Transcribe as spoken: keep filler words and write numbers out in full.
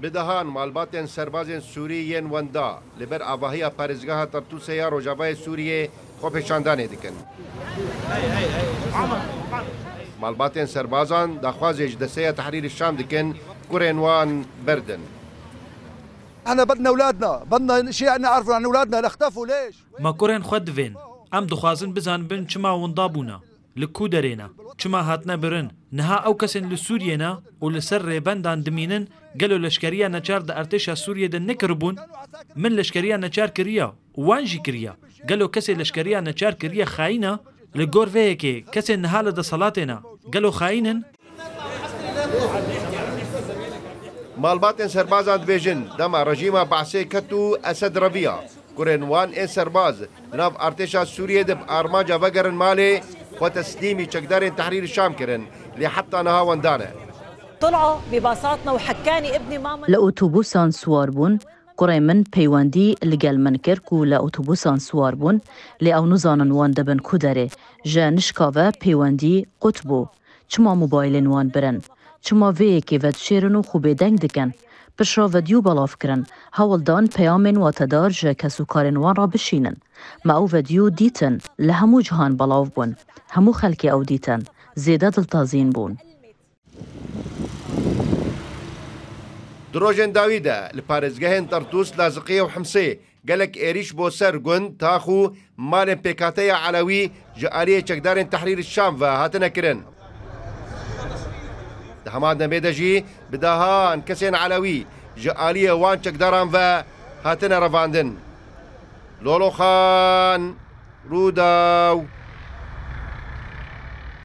Bi dehan malbatên serbazên Sûrî yên wenda li ber avahiya parêzgeha Tartûsê ya rojavayê Sûriyê xwepêşandanê dikin. Malbatên serbazan daxwazê ji Desteya Tehrîrî Şam dikin, kurên wan berdin. احنا بدنا اولادنا، بدنا شيء نعرفه عن اولادنا، اختفوا ليش؟ Ma kurên xwe divên. Em dixwazin bizanibin çima winda bûne, li ku derê ne, çima hatine birin. Niha ew kesên li Sûriyê ne û li ser rêbendan dimînin, gelo leşkeriya neçar di artêşa Sûriyê de nekiribûn? Min leşkeriya neçar kiriya û wan jî kiriya. Gelo kesê leşkeriya neçar kiriye xayîn e? Li gor vê yekê kesên niha li desthilatê ne, gelo xayîn in? Malbatên serbazan dibêjin, dema rejîma Baasê ket û Esed reviya, kurên wan ên serbaz di nav artêşa Sûriyê de bi armanca vegerin malê, xwe teslîmî çekdarên Tehrîrî Şam kirin, lê heta niha wenda ne. طلعوا بباصاتنا وحكاني ابني ماما. Li otobûsan siwar bûn. Kurê min peywendî li gel min kir ku li otobûsan siwar bûn, lê ew nizanin wan dibin ku derê. Ji nişka ve peywendî qut bû. Çima mobaylên wan birin? Çima vê yekê vedişêrin û xwe bêdeng dikin? Piştre vedyo belav kirin, hewl dan peyamên watedar ji kesûkarên wan re bişînin. Me ew vedyo dîtin, li hemû cihan belav bûn. Hemû xelkê ew dîtin. Zêde diltazîn bûn. Di rojên dawî de li parêzgehên Tertûs, Laziqiyê û Himsê gelek êrîş bo ser gund, tax û malên pêkhateya Elewî ji aliyê çekdarên Tehrîrî Şam ve hatine kirin. Di heman demê de jî bi dehan kesên Elewî ji aliyê wan çekdaran ve hatine revandin. Lolo Xan, Rûdaw.